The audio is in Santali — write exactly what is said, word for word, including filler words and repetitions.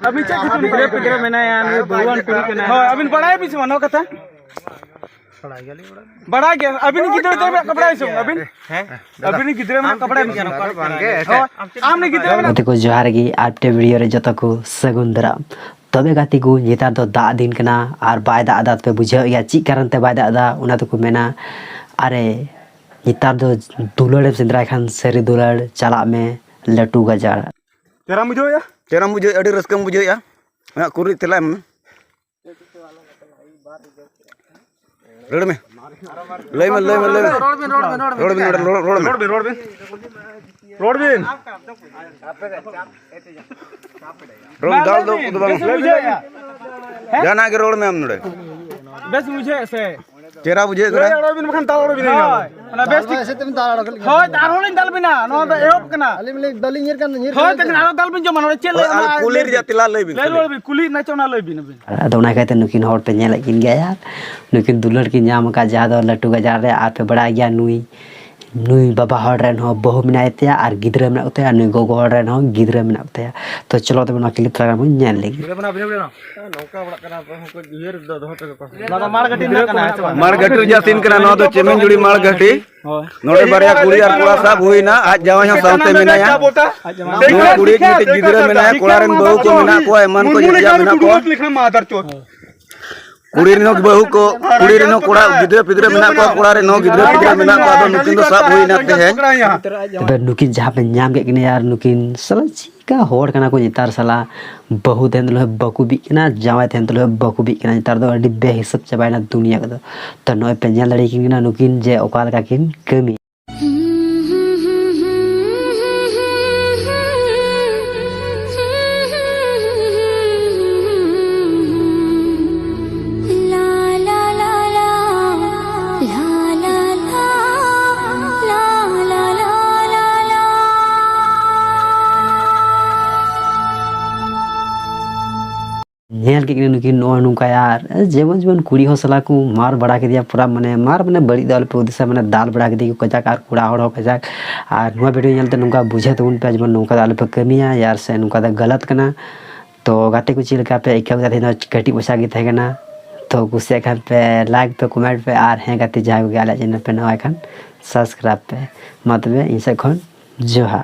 ᱟᱹᱵᱤᱱ ᱪᱮᱫ ᱠᱷᱟᱹᱛᱤᱨ ᱵᱤᱱ ᱜᱤᱫᱽᱨᱟᱹ ᱯᱤᱫᱽᱨᱟᱹ ᱢᱮᱱᱟᱭᱟ, ᱱᱩᱭ ᱵᱟᱹᱦᱩᱣᱟᱱ ᱠᱩᱲᱤ ᱠᱟᱱᱟᱭ᱾ ᱦᱳᱭ, ᱟᱹᱵᱤᱱ ᱵᱟᱲᱟᱭ ᱵᱤᱱ ᱥᱮ ᱵᱟᱝ ᱱᱚᱣᱟ ᱠᱟᱛᱷᱟ? ᱵᱟᱲᱟᱭ ᱜᱮᱭᱟᱞᱤᱧ, ᱵᱟᱲᱟᱭ᱾ ᱵᱟᱲᱟᱭ ᱜᱮᱭᱟ᱾ ᱟᱹᱵᱤᱱ ᱜᱤᱫᱽᱨᱟᱹ ᱫᱚ ᱢᱮᱱᱟᱜ ᱠᱚᱣᱟ, ᱵᱟᱲᱟᱭ ᱥᱮ ᱵᱟᱝ ᱟᱹᱵᱤᱱ? ᱦᱮᱸ? ᱟᱹᱵᱤᱱ ᱜᱤᱫᱽᱨᱟᱹ ᱢᱮᱱᱟᱜ ᱠᱚᱣᱟ, ᱵᱟᱲᱟᱭ ᱵᱟᱝ ᱜᱮ᱾ ᱦᱳᱭ, ᱟᱢ ᱨᱤᱱ ᱜᱤᱫᱽᱨᱟᱹ ᱢᱮᱱᱟᱜ ᱜᱟᱛᱮ ᱠᱚ ᱡᱚᱦᱟᱨ ᱜᱮ, ᱟᱨ ᱢᱤᱫᱴᱮᱱ video ᱨᱮ ᱡᱚᱛᱚ ᱠᱚ ᱥᱟᱹᱜᱩᱱ ᱫᱟᱨᱟᱢ᱾ ᱛᱚᱵᱮ ᱜᱟᱛᱮ ᱠᱚ, ᱱᱮᱛᱟᱨ ᱫᱚ ᱫᱟᱜ ᱫᱤᱱ ᱠᱟᱱᱟ, ᱟᱨ ᱵᱟᱭ ᱫᱟᱜ ᱮᱫᱟ, ᱛᱚᱵᱮ ᱵᱩᱡᱷᱟᱹᱣ ᱜᱮᱭᱟ ᱪᱮᱫ ᱠᱟᱨᱚᱱ ᱛᱮ ᱵᱟᱭ ᱫᱟᱜ ᱮᱫᱟ, ᱚᱱᱟ ᱫᱚᱠᱚ ᱢᱮᱱᱟ, ᱟᱨᱮ, ᱱᱮᱛᱟᱨ ᱫᱚ ᱫᱩᱞᱟᱹᱲ ᱮᱢ ᱥᱮᱸᱫᱽᱨᱟᱭ ᱠᱷᱟᱱ ᱥᱟᱹᱨᱤ ᱫᱩᱞᱟᱹᱲ ᱪᱟᱞᱟᱜ ᱢᱮ ᱞᱟᱹᱴᱩ ᱜᱟᱡᱟᱲ᱾ ᱪᱮᱦᱨᱟᱢ ᱵᱩᱡᱷᱟᱹᱣᱮᱫᱼᱟ? ᱪᱮᱦᱨᱟᱢ ᱵᱩᱡᱷᱟᱹᱣᱮᱫᱼᱟ, ᱟᱹᱰᱤ ᱨᱟᱹᱥᱠᱟᱹᱢ ᱵᱩᱡᱷᱟᱹᱣᱮᱫᱼᱟ᱾ ᱚᱱᱟ ᱠᱩᱲᱤ ᱛᱮᱞᱟᱭ ᱢᱮ᱾ ᱨᱚᱲ ᱢᱮ᱾ ᱞᱟᱹᱭ ᱢᱮ, ᱞᱟᱹᱭ ᱢᱮ, ᱞᱟᱹᱭ ᱢᱮ᱾ ᱨᱚᱲ ᱵᱤᱱ, ᱨᱚᱲ ᱵᱤᱱ, ᱨᱚᱲ ᱵᱤᱱ, ᱨᱚᱲ ᱵᱤᱱ᱾ ᱨᱚᱲ ᱵᱤᱱ, ᱨᱚᱲ ᱵᱤᱱ, ᱨᱚᱲ ᱵᱤᱱ᱾ ᱨᱚᱲ ᱵᱤᱱ, ᱨᱚᱲ ᱵᱤᱱ᱾ ᱨᱚᱲ ᱵᱤᱱ᱾ ᱨᱚᱲ ᱫᱟᱞ ᱫᱚ ᱫᱚ ᱵᱟᱝ᱾ ᱵᱮᱥ ᱵᱩᱡᱷᱟᱹᱣᱮᱫᱼᱟ? ᱡᱟᱦᱟᱱᱟᱜ ᱜᱮ ᱨᱚᱲ ᱢᱮ ᱟᱢ ᱱᱚᱰᱮ᱾ ᱵᱮᱥ ᱵᱩᱡᱷᱟᱹᱣᱮᱫᱼᱟ ᱥᱮ? ᱪᱮᱦᱨᱟ ᱵᱩᱡᱷᱟᱹᱜ ᱠᱟᱱᱟ᱾ ᱞᱟᱹᱭ ᱟᱲᱟᱜ ᱵᱤᱱ ᱵᱟᱠᱷᱟᱱ ᱫᱟᱞ ᱟᱲᱟᱜ ᱵᱤᱱ᱾ ᱦᱳᱭ, ᱚᱱᱟ ᱵᱮᱥ ᱴᱷᱤᱠ᱾ ᱦᱳᱭ, ᱟᱨᱦᱚᱸ ᱞᱤᱧ ᱫᱟᱞ ᱵᱤᱱᱟ, ᱱᱚᱣᱟ ᱫᱚ ᱮᱦᱚᱵ ᱠᱟᱱᱟ᱾ ᱟᱹᱞᱤᱧ ᱢᱟᱞᱤᱧ ᱵᱟᱹᱞᱤᱧ ᱧᱤᱨ ᱠᱟᱱ, ᱧᱤᱨ ᱦᱳᱭ, ᱠᱟᱱ᱾ ᱛᱮᱠᱷᱟᱱ ᱟᱨᱦᱚᱸ ᱫᱟᱞ ᱵᱤᱱ ᱡᱚᱢᱟ, ᱱᱚᱰᱮ ᱪᱮᱫ ᱦᱳᱭ, ᱞᱟᱹᱭ ᱟᱨ ᱚᱱᱟ ᱠᱩᱞᱤ ᱞᱟᱹᱭ ᱨᱮᱭᱟᱜ ᱵᱤᱱ᱾ ᱛᱮᱞᱟ ᱞᱟᱹᱭ ᱵᱤᱱ, ᱞᱟᱹᱭ ᱠᱩᱞᱤ᱾ ᱨᱩᱣᱟᱹᱲ ᱵᱤᱱ, ᱠᱩᱞᱤ ᱨᱮᱱᱟᱜ ᱪᱮᱫ ᱚᱱᱟ ᱞᱟᱹᱭ ᱵᱤᱱ ᱟᱹᱵᱤᱱ᱾ ᱟᱫᱚ ᱚᱱᱟ ᱠᱟᱭᱛᱮ ᱱᱩᱠᱤᱱ ᱦᱚᱲ ᱯᱮ ᱧᱮᱞᱮᱫ ᱠᱤᱱ ᱜᱮᱭᱟ, ᱟᱨ ᱱᱩᱠᱤᱱ ᱫᱩᱞᱟᱹᱲ ᱠᱤᱱ ᱧᱟᱢ ᱟᱠᱟᱫ, ᱡᱟᱦᱟᱸ ᱫᱚ ᱞᱟᱹᱴᱩ ᱜᱟᱡᱟᱲ ᱨᱮ, ᱟᱨ ᱯᱮ ᱵᱟᱲᱟᱭ ᱜᱮᱭᱟ ᱱᱩᱭ, ᱱᱩᱭ ᱵᱟᱵᱟ ᱦᱚᱲ ᱨᱮᱱ ᱦᱚᱸ ᱵᱟᱹᱦᱩ ᱢᱮᱱᱟᱭ ᱛᱟᱭᱟ ᱟᱨ ᱜᱤᱫᱽᱨᱟᱹ ᱢᱮᱱᱟᱜ ᱠᱚᱛᱟᱭᱟ, ᱟᱨ ᱱᱩᱭ ᱜᱚᱜᱚ ᱦᱚᱲ ᱨᱮᱱ ᱦᱚᱸ ᱜᱤᱫᱽᱨᱟᱹ ᱢᱮᱱᱟᱜ ᱠᱚᱛᱟᱭᱟ᱾ ᱛᱚ ᱪᱚᱞᱚ ᱛᱚᱵᱮ ᱱᱚᱣᱟ clip ᱛᱷᱚᱲᱟ ᱜᱟᱱ ᱵᱚᱱ ᱧᱮᱞ ᱞᱮᱜᱮ᱾ ᱱᱚᱝᱠᱟ ᱚᱲᱟᱜ ᱠᱟᱱᱟ, ᱩᱭᱦᱟᱹᱨ ᱫᱚ ᱫᱚᱦᱚ ᱦᱚᱴᱚ ᱠᱟᱠᱚ᱾ ᱱᱚᱣᱟ ᱫᱚ ᱢᱟᱲ ᱜᱷᱟᱹᱴᱤ ᱨᱮᱱᱟᱜ ᱠᱟᱱᱟ, ᱦᱮᱸ ᱥᱮ ᱵᱟᱝ? ᱢᱟᱲ ᱜᱷᱟᱹᱴᱤ ᱨᱮᱭᱟᱜ scene ᱠᱟᱱᱟ, ᱱᱚᱣᱟ ᱫᱚ ᱪᱮᱢᱮᱧᱡᱩᱲᱤ ᱢᱟᱲ ᱜᱷᱟᱹᱴᱤ᱾ ᱦᱳᱭ᱾ ᱱᱚᱰᱮ ᱵᱟᱨᱭᱟ ᱠᱩᱲᱤ ᱟᱨ ᱠᱚᱲᱟ ᱥᱟᱵ ᱦᱩᱭᱱᱟ, ᱟᱡ ᱡᱟᱶᱟᱭ ᱦᱚᱸ ᱥᱟᱶᱛᱮ ᱢᱮᱱᱟᱭᱟ᱾ ᱱᱚᱣᱟ ᱠᱩᱲᱤ ᱢᱤᱫᱴᱤᱡ ᱜᱤᱫᱽᱨᱟᱹ ᱢᱮᱱᱟᱭᱟ, ᱠᱚᱲᱟ ᱨᱮᱱ ᱵᱟᱹᱦᱩ ᱠᱚ ᱢᱮᱱᱟᱜ ᱠᱚᱣᱟ, ᱮᱢᱟᱱ ᱠᱚ ᱡᱮᱛᱮᱭᱟᱜ ᱢᱮᱱᱟᱜ ᱠᱚᱣᱟ᱾ ᱠᱩᱲᱤ ᱨᱮᱱ ᱦᱚᱸ ᱵᱟᱹᱦᱩ ᱠᱚ, ᱠᱩᱲᱤ ᱨᱮᱱ ᱦᱚᱸ ᱠᱚᱲᱟ ᱜᱤᱫᱽᱨᱟᱹ ᱯᱤᱫᱽᱨᱟᱹ ᱢᱮᱱᱟᱜ ᱠᱚᱣᱟ, ᱠᱚᱲᱟ ᱨᱮᱱ ᱦᱚᱸ ᱜᱤᱫᱽᱨᱟᱹ ᱯᱤᱫᱽᱨᱟᱹ ᱢᱮᱱᱟᱜ ᱠᱚᱣᱟ᱾ ᱟᱫᱚ ᱱᱩᱠᱤᱱ ᱫᱚ ᱥᱟᱵ ᱦᱩᱭᱱᱟ ᱛᱮᱦᱮᱧ᱾ ᱛᱚᱵᱮ ᱱᱩᱠᱤᱱ ᱡᱟᱦᱟᱸ ᱯᱮ ᱧᱟᱢ ᱠᱮᱫ ᱠᱤᱱᱟ ᱭᱟᱨ, ᱱᱩᱠᱤᱱ ᱥᱟᱞᱟ ᱪᱮᱫᱠᱟ ᱦᱚᱲ ᱠᱟᱱᱟ ᱠᱚ ᱱᱮᱛᱟᱨ ᱥᱟᱞᱟ᱾ ᱵᱟᱹᱦᱩ ᱛᱟᱦᱮᱱ ᱛᱩᱞᱩᱡ ᱦᱚᱸ ᱵᱟᱠᱚ ᱵᱤᱜ ᱠᱟᱱᱟ, ᱡᱟᱶᱟᱭ ᱛᱟᱦᱮᱱ ᱛᱩᱞᱩᱡ ᱦᱚᱸ ᱵᱟᱠᱚ ᱵᱤᱜ ᱠᱟᱱᱟ᱾ ᱱᱮᱛᱟᱨ ᱫᱚ ᱟᱹᱰᱤ ᱵᱮᱦᱤᱥᱟᱹᱵ ᱪᱟᱵᱟᱭᱮᱱᱟ ᱫᱩᱱᱤᱭᱟᱹ ᱠᱚᱫᱚ᱾ ᱛᱚ ᱱᱚᱜᱼᱚᱭ ᱯᱮ ᱧᱮᱞ ᱫᱟᱲᱮᱭᱟᱠᱤᱱ ᱠᱟᱱᱟ ᱱᱩᱠᱤᱱ ᱡᱮ ᱚᱠᱟ ᱞᱮᱠᱟ ᱠᱤᱱ ᱠᱟᱹᱢᱤ᱾ ᱧᱮᱞ ᱠᱮᱫ ᱠᱤᱱᱟ ᱱᱩᱠᱤᱱ ᱱᱚᱜᱼᱚᱭ ᱱᱚᱝᱠᱟ ᱭᱟᱨ, ᱡᱮᱢᱚᱱ ᱡᱮᱢᱚᱱ ᱠᱩᱲᱤ ᱦᱚᱸ ᱥᱟᱞᱟ ᱠᱚ ᱢᱟᱨ ᱵᱟᱲᱟ ᱠᱮᱫᱮᱭᱟ ᱯᱩᱨᱟ, ᱢᱟᱱᱮ ᱢᱟᱨ ᱢᱟᱱᱮ ᱵᱟᱹᱲᱤᱡ ᱫᱚ ᱟᱞᱚᱯᱮ ᱦᱩᱫᱤᱥᱟ, ᱢᱟᱱᱮ ᱫᱟᱞ ᱵᱟᱲᱟ ᱠᱮᱫᱮᱭᱟ ᱠᱚ ᱠᱟᱡᱟᱠ, ᱟᱨ ᱠᱚᱲᱟ ᱦᱚᱲ ᱦᱚᱸ ᱠᱟᱡᱟᱠ᱾ ᱟᱨ ᱱᱚᱣᱟ video ᱧᱮᱞᱛᱮ ᱱᱚᱝᱠᱟ ᱵᱩᱡᱷᱟᱹᱣ ᱛᱟᱵᱚᱱ ᱯᱮ, ᱡᱮᱢᱚᱱ ᱱᱚᱝᱠᱟ ᱫᱚ ᱟᱞᱚᱯᱮ ᱠᱟᱹᱢᱤᱭᱟ ᱭᱟᱨ, ᱥᱮ ᱱᱚᱝᱠᱟ ᱫᱚ ᱜᱟᱞᱟᱛ ᱠᱟᱱᱟ᱾ ᱛᱚ ᱜᱟᱛᱮ ᱠᱚ, ᱪᱮᱫ ᱞᱮᱠᱟ ᱯᱮ ᱟᱹᱭᱠᱟᱹᱣ ᱠᱮᱫᱟ? ᱛᱮᱦᱮᱧ ᱫᱚ ᱠᱟᱹᱴᱤᱡ ᱯᱚᱭᱥᱟ ᱜᱮ ᱛᱟᱦᱮᱸ ᱠᱟᱱᱟ᱾ ᱛᱚ ᱠᱩᱥᱤᱭᱟᱜ ᱠᱷᱟᱱ ᱯᱮ ᱞᱟᱭᱤᱠ ᱯᱮ, ᱠᱚᱢᱮᱱᱴ ᱯᱮ, ᱟᱨ ᱦᱮᱸ ᱜᱟᱛᱮ ᱡᱟᱦᱟᱸᱭ ᱠᱚᱜᱮ ᱟᱞᱮᱭᱟᱜ ᱪᱮᱱᱮᱞ ᱯᱮ ᱱᱟᱣᱟ ᱠᱷᱟᱱ ᱥᱟᱵᱥᱠᱨᱟᱭᱤᱵ ᱯᱮ᱾ ᱢᱟ ᱛᱚᱵᱮ ᱤᱧ ᱥᱮᱫ ᱠᱷᱚᱱ ᱡᱚᱦᱟᱨ᱾